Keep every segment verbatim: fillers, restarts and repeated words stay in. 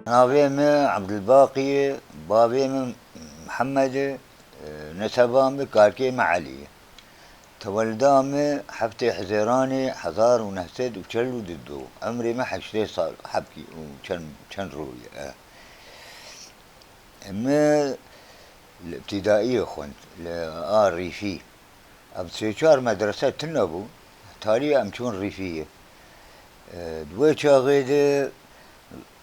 Navê min Ebdulbaqî ye, bavê min Mihemed e, e, neseba min, kalkê min Elî ye. Tewelda min heftê Hizêranê hezar û neh sed û çel û du do. Emrê min heştê sal hebkî û çend, çend rojî ye. E. Min li îbtidaiyê xwend, li a Rîfî. Em sê çar medrese tune bû, talî em çûn Rîfiyê. E, di wê çaxê de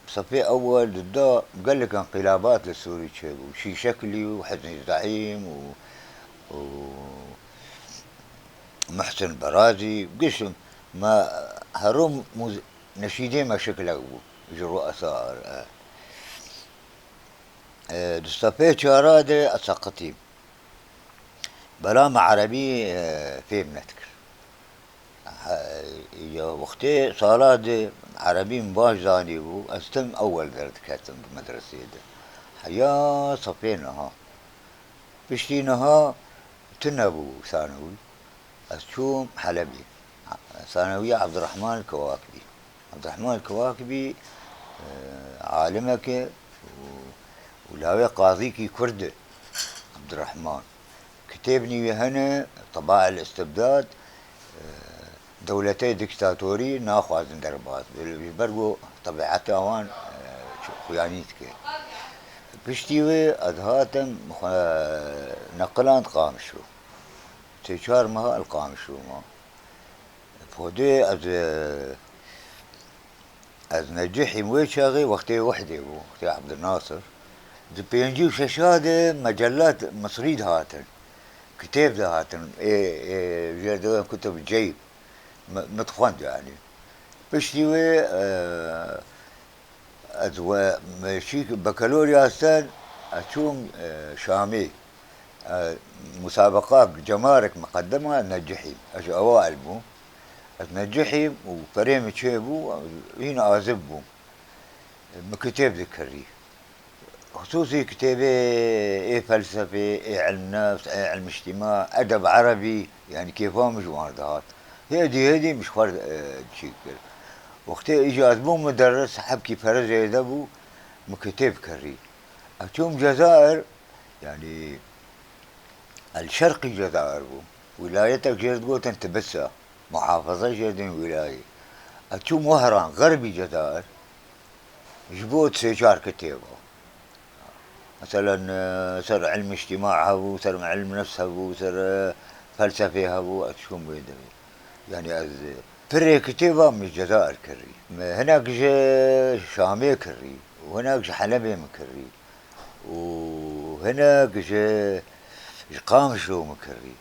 sefê ewel di da gelek înqîlabat li Sûrî çêbû. Şîşeklî û Hizn Zeîm û, û Muhsin Berazî, giş me herû mûz-, neşîdê me şiklek bû ji ruesa, e, e, di sefê çara de ez seqitîm. Bela me erebî, e, fêm nedikir. He, ya wextê sala de erebî min baş zanîbû, ez tim ewel derdiketim bi medresê de. Heya sefê niha. Piştî niha tune bû sanewî. Ez çûm Helebê. Sanewiya Ebdirehman Kewakibî. Ebdirehman Kewakibî, e, alimeke û, û lawê qazîkî Kurd e. Ebdirehman. Kitêbnî wî hene, Teba'el Istibdad, e, dewletê diktatorî naxwazin derbas bi. Ji ber ku tebieta wan, e, xuyanî dike. Piştî wê ez hatim xwe neqiland Qamişlo. Sê çar meha li Qamişlo ma. Podê ez, e, ez necihîm wê çaxê wextê Wehdê bû, wextê Ebdulnasir. Di pêncî û şeşa de mecelat Misrî dihatin. Kitêb dihatin. Ê, ê, jêr de kutub ceyb. Mi, mi dixwend yanî. Piştî wê, e, Ez we, me şî bakalorya ser, ez çûm, e, Şamê. E, musabeqa cemarek miqedema necihî. Ez ji ewail bûm. Ez necihîm û perê min çêbû, hîn azib bûm. E, min kitêb dikirî. Xisûsî kitêbê ê felsefê, ê ilm nefs, ê ilm îctîma, edeb erebî, yanî kêfa min ji wan dihat. Hêdî hêdî min ji xwe, e, çî kir. Wextê îca ez bûm muderris, hebkî pere zêde bû, min kitêb kirî. Ez çûm Cezayir, yanî el şerqî Cezayir bû. Wîlayetek jê digotin Tibisa, muhafaza jê dên wîlayê. Ez çûm Wehran, xerbî Cezayir, ji bo sê çar kitêba. Meselen, e, ser ilm îctîma hebû, ser ilm nefs hebû, ser, e, felsefê hebû, ez çûm wê demê. Yanî ez, e, pirê kitêba min Cezayir kirî. Min hinek ji Şamê kirî, û hinek ji Helebê min kirî, û hinek ji, ji Qamişlo min kirî.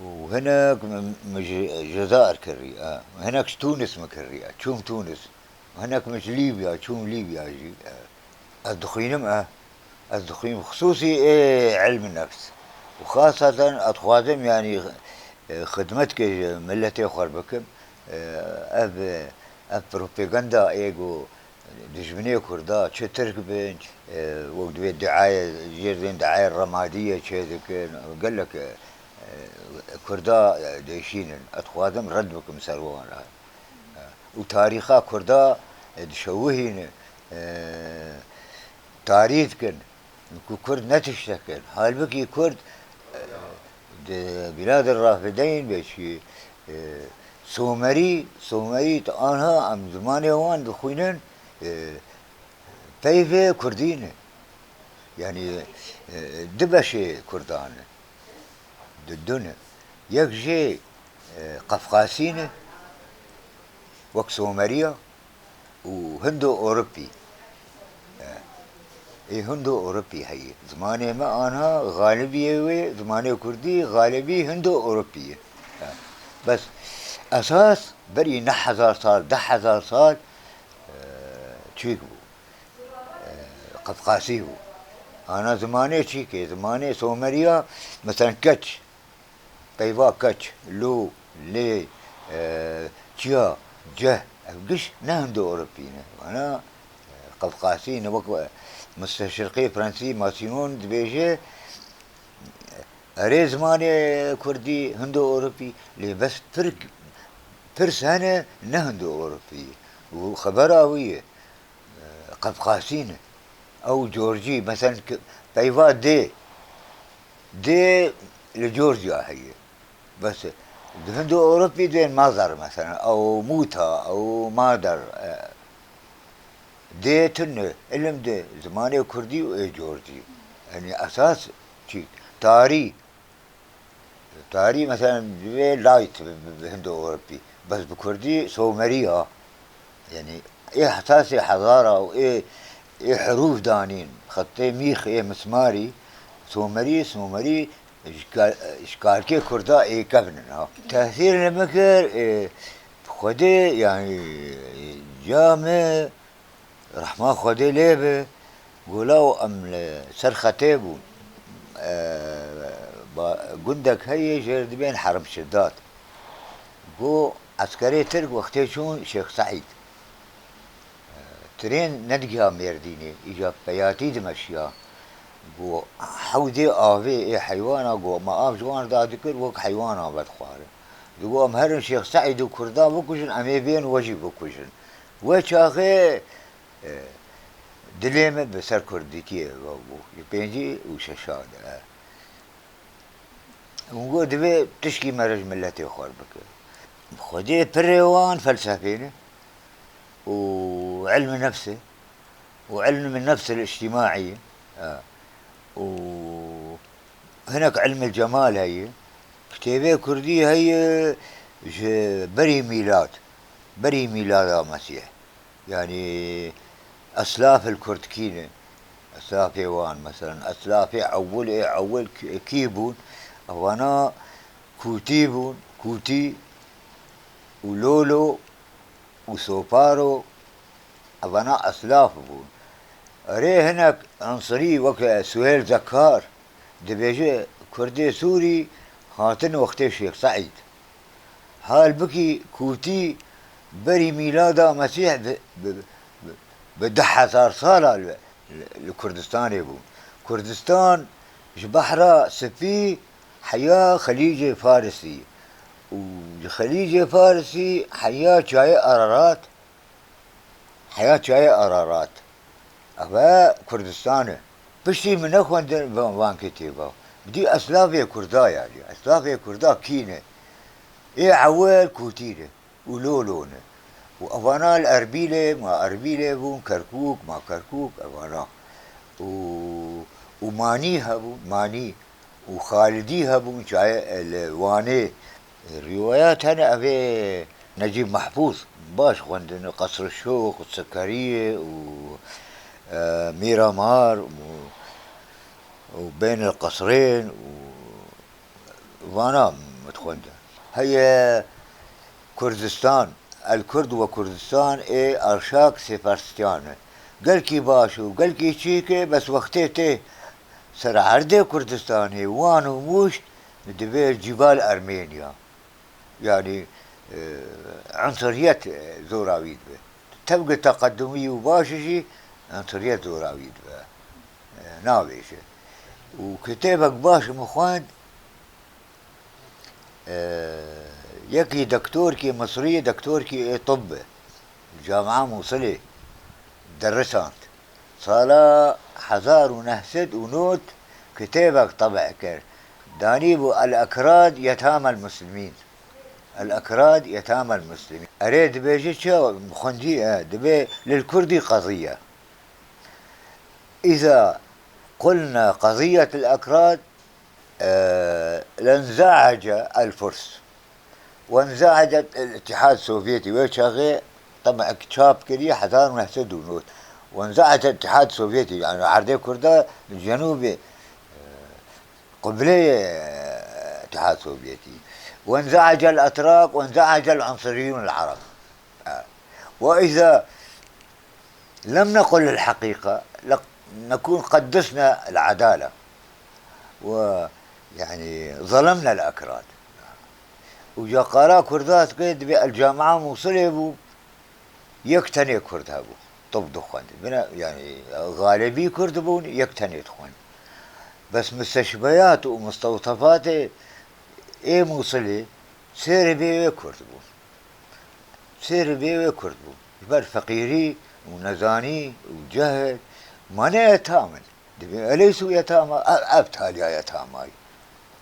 Û hinek min, min ji Cezayir kirî, e. Hinek ji Tûnis min kirî, e. Çûm Tûnis. Hinek min ji Lîbya, çûm Lîbya jî, e. Ez dixwînim, e. Ez dixwînim, xisûsî ê ilm nefs. Û xaseten ez dixwazim, yanî, e, xidmetkê ji miletê xwe bikim. E, ev, ev propaganda ê ku dijminê Kurda, çi Tirk bin, e, wek divê diaye, jêr dên diaye remadiyê çê dikin, gelek, e, Kurda, e, dêşînin. Ez dixwazim red bikim ser wan re. E, û tarîxa Kurda, e, dişewihîne, e, tarî dikin. Ku Kurd ne tiştek in. Halbikî Kurd, e, di bîladê rafideyên be çi, e, Somerî, Somerî, tu anha em zimanê wan dixwînin, e, peyvê Kurdî ne. Yanî, e, du beşê Kurdan e. Di du ne. Yek jê, e, Qefqasî ne, wek Someriya û Hindo-Ewropî. E, ê Hindo-Ewropî heye. Zimanê me anha xalibiyê wê, zimanê Kurdî xalibî Hindo-Ewropî ye. E, bes esas berî neh hezar sal, deh hezar sal, e, çîk bû. E, Qefqasî bû. Ana zimanê çîkê, zimanê Someriya, mesela keç, peyva keç, lû, lê, e, çiya, ceh, ev giş ne Hindo-Ewropî ne. Ana, e, Qefqasî ne, wek, e, misteşriqê Fransî Massillon dibêje, erê zimanê Kurdî Hindo-Ewropî, lê bes pir, pirs hene ne Hindo-Ewropî. Û xebera wî ye. E, Qafqasî ne. Ew Corcî, mesela ki-, peyva dê. Dê li Corciya heye. Bes di Hindo Ewropî dê mother mesela, ew mûta, ew mother, e, dê tune, ilim de zimanê kurdî û ê Corcî. Yanî esas çî? Tarî. Tarî mesela divê light bi, bi, bi Hindo Ewropî. Bes bi kurdî somerî ya. Yanî ê hesasê hezara û ê, ê herûf danîn, xetê mîx ê mismarî, somerî, somerî ji ka-, ji karkê kurda ê kevn in ha. Tesîr li min kir, ê, Xwedê, yanî, ca min, rehma Xwedê lê be, gola û em li ser xetê bûn. E, ba-, gundek heye jê re dibên Herim Şidad. Go eskerê Tirk wextê çûn Şêx Seîd. Tren nedigiha Mêrdînê, îca peyatî dimeşiya. Go hewdê avê ê heywana, go me av ji wan re dadikir, wek heywana vedixwarin. Digo, em herin Şêx Seîd û Kurdan bikujin, em ê bên we jî bikujin. Wê çaxê, e, dilê min bi ser kurdîtiyê ve bû. Ji pêncî û şeşa de, e. Hûn got, divê tişkî me re ji miletê xwe re bike. Xwedê pirê wan felsefê ne û ilmi nefsê û ilmi nefsê îctimaî, ha, û hinek ilmi cemal heye. Kitêbê kurdî heye ji berî mîlad, berî mîlada Mesîh. Yanî eslaf li kurd kî ne? Eslafê wan, meselen, eslafê ewil ê ewil kî, kî bûn? Evana Kûtî bûn, Kûtî û Lolo û Soparo, evana eslaf bûn. Erê hinek ensirî weke Suhêl Zekkar, dibêje, Kurdê Sûrî hatin wextê Şêx Seîd. Halbikî Kûtî berî mîlada Mesîh bi, bi, bi, bi du hezar sala li, li, li Kurdistanê bû. Kurdistan ji Behra Spî heya Xelîcê Farisî û ji Xelîcê Farisî heya Çayê Ararat, heya Çayê Ararat. Eve Kurdistan e. Piştî min nexwendin van, van kitêba. Dî eslavê Kurda, yanî eslavê Kurda kî ne? Ê ewil Kûtî ne û Lolo ne. Û evana li Erbîlê, ma Erbîlê bûn, Kerkûk, ma Kerkûk, evana. Û, û Manî hebûn, Manî. û Xalidî hebûn, çaye li Wanê. Rîwayat hene, evê Necîb Mehfûz baş xwendin, Qesr Şox, Sekeriyê û, e, Mîramar û, û Beyn el Qesrên û vana min xwendin. Heye Kurdistan, El Kurd ve Kurdistan ê Arşak Seferstyan e. Gelkî baş û gelkî çîk e, bes wextê tê ser erdê Kurdistanê, Wan û Mûş, divê cîval Ermêniya. Yanî, e, unsuriyet, e, zora wî dibe. Tevge teqedumî û baş jî unsuriyet zora wî dibe. E, navêje. Û kitêbek baş min xwend, e, yekî doktorkî Misrî, doktorkî ê tibb e. Camia Mûsilê derisand. Sala hezar û neh sed û nod kitêbek tebî kir. Danîbû El Ekrad Yetamel Muslimîn. El Ekrad Yetamel Muslimîn. Erê dibêje çi? Xwendî, e, dibê lil Kurdî qeziye. Îza qulna qeziyetel ekrad, e, lenzaece el Furs. Wenzaecet el Îtîhad Sovyetî, wê çaxê tebek çap kiriye hezar û neh sed û nod. Wenzaecet Îtîhad Sovyetî, yanî erdê Kurda cenûbê, e, qibleyê, e, Îtîhad Sovyetî. Wenzaecel Etrak, wenzaecel unsuriyûn el Ereb. E, ve îza lem nequl el heqîqe, le-, nekûn qeddisna el edale. Ve, yanî, zelemna el ekrad. Û ca qala Kurda dike, dibê El Camia Mûsilê bû, yek tenê Kurd hebû, tibb dixwend. Bine, yanî, xalibî Kurd bûn, yek tenê dixwend. Bes misteshfeyat û mistewtefatê ê Mûsilê sê ribê wê Kurd bûn. Sê ribê wê Kurd bûn. Ji ber feqîrî û û nezanî û cehil, ma ne yetam in. Dibê eleysu yetama, ev, ev taliya yetamayî.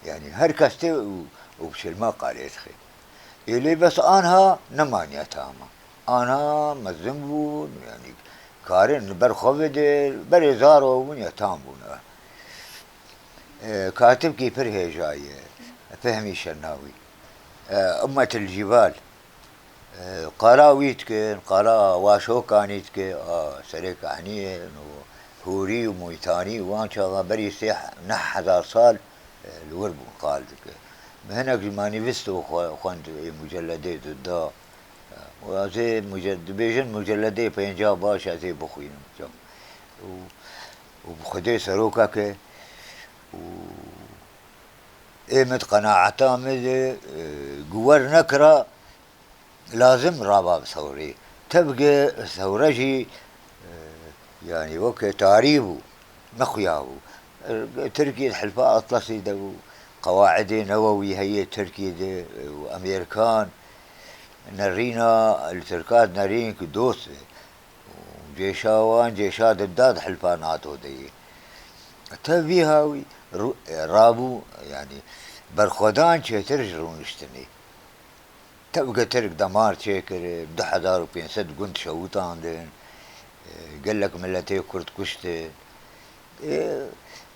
Yanî her kes tê û, û bi şilma qalê dixê. Ê lê bes anha neman yetama. Anha mezin bûn, yanî karin li ber xwe bidin, berê zaro bûn, yetam bûn. E, katibkî pir hêja ye, Fehmî Şenawî. E, Ummetil Cîbal. E, qala wî dikin, qala Waşokanî dike, a, serê kehniyên û Hûrî û Mûytanî û wan çaxa berî sê he-, neh hezar sal, e, li wir bûn qal dike. Min hinek ji manîvîsto xwe-, xwend ê mucelledê duda. E, û ez ê muce-, dibêjin mucelledê pênca baş ez ê bixwînim. Û, û bi Xwedê serokek e û ê min di qenaeta min de, e, guwer nekira, lazim raba bi sewrê. Tevge sewre jî, e, yanî weke tarî bû, nexuya bû. E, Tirkiyê di hilfa Atlasî de bû, qewaidê newewî heye Tirkiyê de, e, û Amerîkan nerîna li Tirkan nerîn ku dost be. Û cêşa wan, cêşa di da di hilfa NATO de yê. Te vî hawî ru-, rabû, yanî berxwedan çêtir ji rûniştinê. Tevge Tirk demar çêkir, du hezar û pênc sed gund şewitandin, e, gelek miletê Kurd kuştin. E,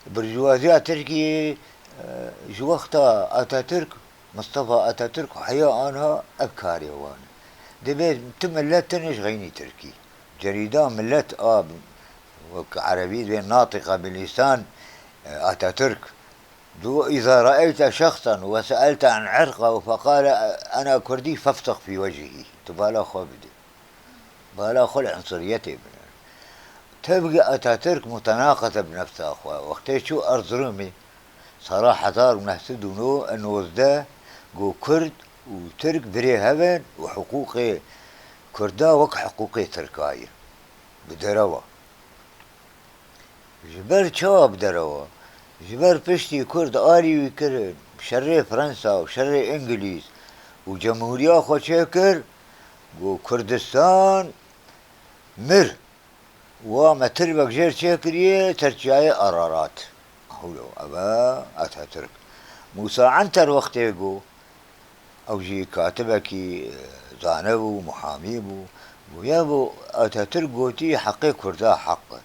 burjuwaziya Tirkiyê, e, ji wexta Atatürk, Mustafa Atatürk heya anha ev karê wan e. Dibê tu milet tine ji xeynî Tirkî. Cerîda milet a, wek erebî dibê natiqa bi lîsan, e, Atatürk. Du, إذا رأيت شخصا وسألت عن عرقه فقال أنا كردي فافصق في وجهه. Tu bala xwe bide. Bala xwe li unsuriyetê bine. Tevge Atatürk mutenaqiz e bi nefsa xwe. Wextê çû Erzurumê, sala hezar û neh sed û nozdeh, got Kurd û Tirk birê hev in û hiqûqê Kurda wek hiqûqê Tirka ye. Bi derewa. Ji ber çawa bi derewa? Ji ber piştî Kurd alî wî kirin, şerê Fransa û şerê Îngilîz û cemhûriya xwe çêkir, got Kurdistan mir. Wa me tirbek jêr çêkiriye, Tirkiyeyê Ararat. Hewlo, ev e Atatürk. Mûsa Anter wextê got, ew jî katibekî, e, zane bû, muhamî bû. Got, ya bo Atatürk gotî heqê Kurda heq e.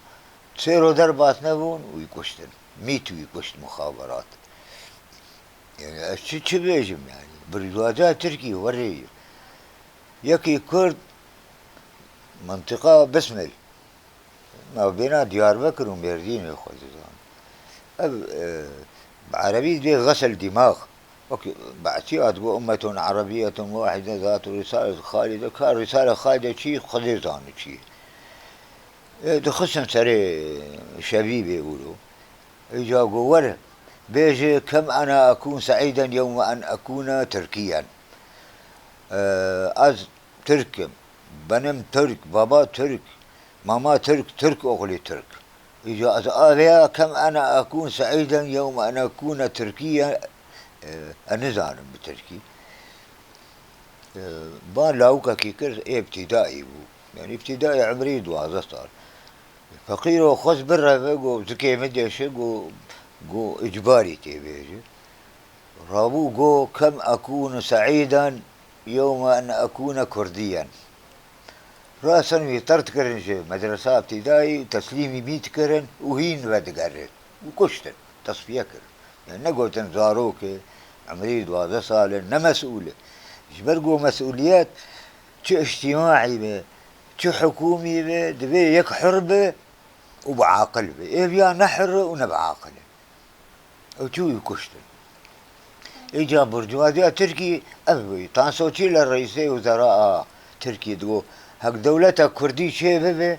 Sêro derbas nebûn, wî kuştin. Mît wî kuşt muxaberat. Yani ez çi, çi bêjim yani? Burjuwaziya Tirkî werê ye. Yekî Kurd, mintiqa Bismil, navbêna Diyarbekir û Mêrdînê xwe dizan. Ev, e, bi erebî dibê xesel dîmax. Wek Be'sî hat got, "Ummetun Arabiyetun Wahide Zatu Risale Halide." Ka Risale Halide çi, Xwedê zane çi. E, dixistin serê şebîbê wilo. Îca got, "Were, bêje, kem ana ekûn se'îden yewme en ekûne Tirkiyen." E, ez Tirk im. Benim Türk, baba Türk, mama Türk, Türk oğlu Türk. Îca ez aveya kem ana ekûn se'îden yewme en ekûne Tirkiye, e, e, nizanim bi Tirkî. E, ba lawikekî kir, ê îbtîdaî bû. Yani îbtîdaî emrî duwazdeh sal. Feqîro xwest bireve, got, zikê min dêşe, got, got, îcbarî tê bêje. Rabû got, kem ekûn se'îden yewme en ekûne kurdiyen. Rasen wî tert kirin ji medresa îbtîdayî û teslîmî mît kirin û hîn vedigerin û kuştin, tesfiye kirin. Yani negotin zarok e, emrî duwazdeh sal e, ne mesûl e. Ji ber ku mesûliyet çi îctîmaî be, çi hikûmî be, divê yek hur be û bi aqil be. Êviya ne hur e û ne bi aqil e. Ew çû wî kuştin. Îca burjuwaziya Tirkî ev bû. Tansoçî li reîsê wezera a Tirkî digot, hek dewleta Kurdî çê bibe,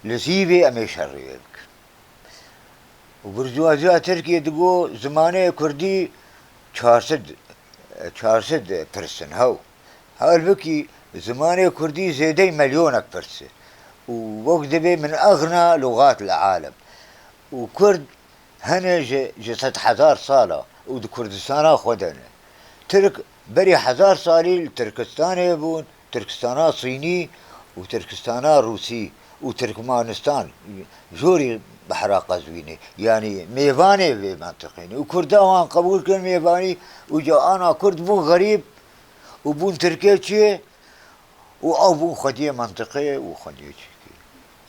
li Sîvê em ê şerê wê bikin. Û burjuwaziya Tirkiyê digot, zimanê Kurdî çar sed, çar sed pirs in, hew. Halbikî zimanê Kurdî zêdey melyonek pirs e. Û wek dibê min eğna lugat li alem. Û Kurd hene ji, ji sed hezar sala û di Kurdistana xwe de ne. Tirk berî hezar salî li Tirkistanê bûn, Tirkistana Sînî û Tirkistana Rûsî û Tirkmanistan jorî behra Qezwînê, yanî mêvanê vê mentiqê ne. Û Kurda wan qebûl kirin mêvanî û ca ana Kurd bûn xerîb û bûn Tirkê çiyê û ew bûn xwediyê mentiqê û xwediyê çîkê.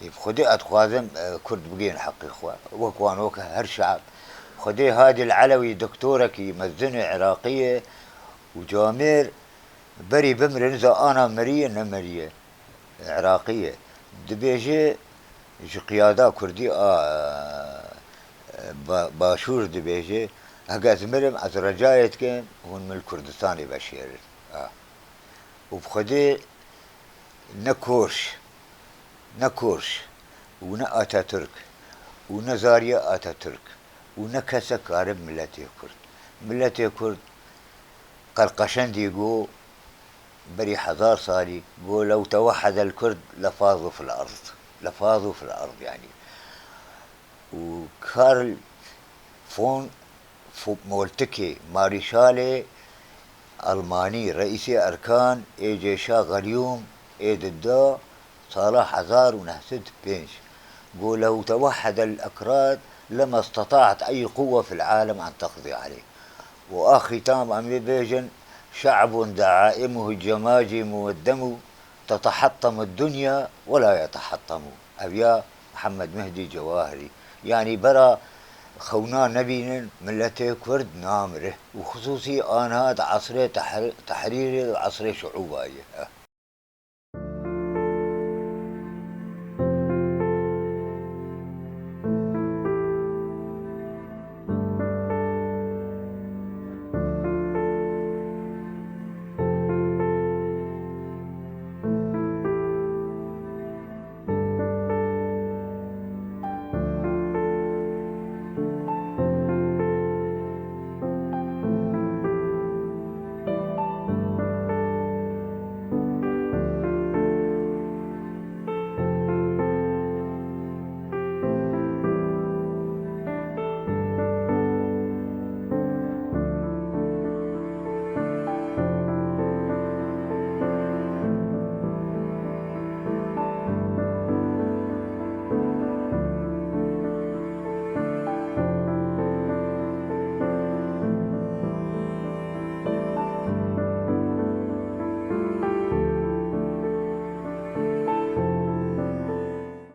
Ê, bi Xwedê ez dixwazim, e, Kurd bigihên heqê xwe. Wek wan, wek her şe'b. Xwedê Hadî el-Elewî doktorekî mezin ê Iraqî ye û camêr berî bimire niza ana meriye, nemeriye. Iraqî ye. Dibêje ji qiyada Kurdî a, ba-, Başûr dibêje, heke ez mirim, ez recayê dikim, hûn min li Kurdistanê veşêrin. A. Û bi Xwedê ne Korş, ne Korş û ne Atatürk û ne zariya Atatürk û ne kesek kare miletê Kurd. Miletê Kurd qelqeşendî got, berî hezar salî, got, "Lew tewehhedel Kurd lefazu fil erd." Lefazu fil erd, yanî. Û Karl von Fu-, Moltke, marîşalê Almanî, reîsê erkan ê cêşa Xelyûm ê dida sala hezar û neh sed û pênc, got, "Lew tewehhedel ekrad lema istete'et ey quwwe fil alem en teqdî aleyh." Û a xîtam em ê bêjin, "Şe'bun de'aimuhu cemacîmu ve demu tetehettemu dunya ve la yetehettemu." Ev ya Mihemed Mehdî Cewahirî. Yanî bera xewna nebînin, miletê Kurd namire. Û xisûsî aniha di esrê tehr-, tehrîrê, di esrê şiûba ye.